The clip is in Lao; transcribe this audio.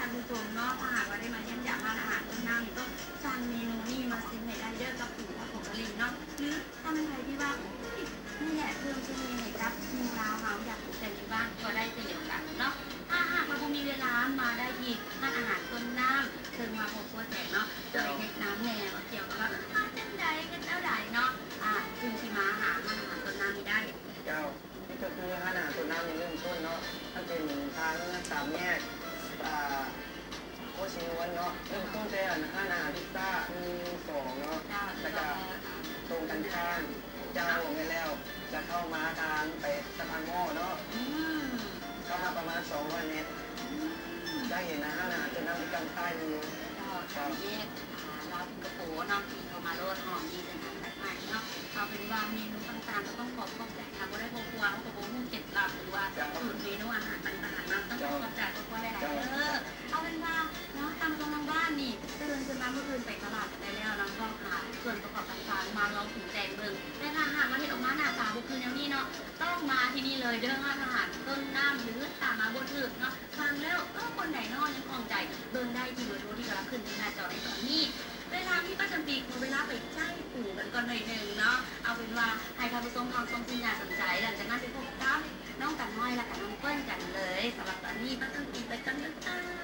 ທ່ານຜູ້ຊົມເນາະ ຖ້າຫາກວ່າໄດ້ມາຢ້ຽມຢາມຮ້ານອາຫານຕົ້ນນ້ຳນີ້ ຕ້ອງສັ່ງເມນູນີ້ມາຊິມໃຫ້ໄດ້ເດີກັບປູກັບຜົງກະຫຼີ່ເນາະ ຫຼືຖ້າແມ່ນໃຜທີ່ວ່າ ໂອ້ຍ ນີ້ແຫຼະເຄື່ອງທີ່ມີໃຫ້ກັບເມືອງລາວເຮົາ ຢາກປຸກແຕ່ງຢູ່ບ້ານກໍໄດ້ເຊັ່ນດຽວກັນເນາະ. ຖ້າຫາກວ່າບໍ່ມີເວລາ ມາໄດ້ທີ່ຮ້ານອາຫານຕົ້ນນ້ຳ ເຊິ່ງວ່າພໍ່ຄົວແຈກເນາະ ຈະໄດ້ແນະນຳແດ່ວ່າກ່ຽວກັບວ່າມາຈັ່ງໃດ ເຮັດແນວໃດເນາະ ອ່າ ຈຶ່ງຊິມາຫາຮ້ານອາຫານຕົ້ນນ້ຳນີ້ໄດ້. ເຈົ້າ ນີ້ກໍຄືຮ້ານອາຫານຕົ້ນນ້ຳນີ້ເລີ່ມຕົ້ນເນາະ ມັນເປັນທາງສາມແຍກ ອ່າ ໂພຊິນວນເນາະ ເລີ່ມຕົ້ນແຕ່ຮ້ານອາຫານພິຊຊ່າ ໜຶ່ງ ສອງ ເນາະ ເຈົ້າ ແລ້ວກໍ ແລ້ວກໍ ອ່າ ຕົງກັນຂ້າມ ເຈົ້າ ແມ່ນແລ້ວ ຈະເຂົ້າມາທາງໄປສະພານໝໍ້ເນາະ ອືມ ເຂົ້າມາປະມານສອງຮ້ອຍແມັດ ອືມ ຈະເຫັນຮ້ານອາຫານຕົ້ນນ້ຳທີ່ຕັ້ງປ້າຍຢູ່ ເຈົ້າ ສາມແຍກ ອ່າ ລາວສິງກະໂປເນາະ ທີ່ເຂົ້າມາໂລດເນາະ ມີເສັ້ນທາງສາຍໃໝ່ເນາະ. ເອົາເປັນວ່າເມນູຕ່າງໆ ກໍຕ້ອງຂໍຂອບໃຈນຳ ບໍ່ໄດ້ພໍ່ຄົວ ເຮົາກໍບໍ່ຮູ້ເຄັດລັບ ຫຼືວ່າສູດເມນູອາຫານຕ່າງໆເນາະ ຕ້ອງຂໍຂອບໃຈຄອບຄົວຫຼາຍໆເດີ. ເອົາເປັນວ່າເນາະ ທ່ານຜູ້ຊົມທາງບ້ານນີ້ ຕື່ນຂຶ້ນມາມື້ອື່ນໄປຕະຫຼາດໄດ້ແລ້ວເນາະ ຊອກຫາສ່ວນປະກອບຕ່າງໆ ມາລອງປຸງແຕ່ງເບິ່ງ ແຕ່ຖ້າຫາກວ່າເຮັດອອກມາໜ້າຕາບໍ່ຄືແນວນີ້ເນາະ ຕ້ອງມາທີ່ນີ້ເລີຍເດີ ຮ້ານອາຫານຕົ້ນນ້ຳ ຫຼືຖ້າມາບໍ່ຖືກເນາະ ຟັງແລ້ວ ເອີ ບ່ອນໃດເນາະ ຍັງຂ້ອງໃຈ ເບິ່ງໄດ້ທີ່ເບີໂທທີ່ກຳລັງຂຶ້ນຢູ່ໜ້າຈໍໃນຕອນນີ້. ເວລາມີປະຈຳປີ ຂໍເວລາໄປໃຊ້ປູກັນກ່ອນໜ້ອຍໜຶ່ງເນາະ. ເອົາເປັນວ່າໃຫ້ທ່ານຜູ້ຊົມລອງຊົມສິ່ງໜ້າສົນໃຈ ຫຼັງຈາກນັ້ນໄປພົບກັບນ້ອງກັນນ້ອຍ ແລະກະນ້ອງເປີ້ນກັນເລີຍ. ສຳລັບຕອນນີ້ ປະຈຳປີໄປກ່ອນເດີ.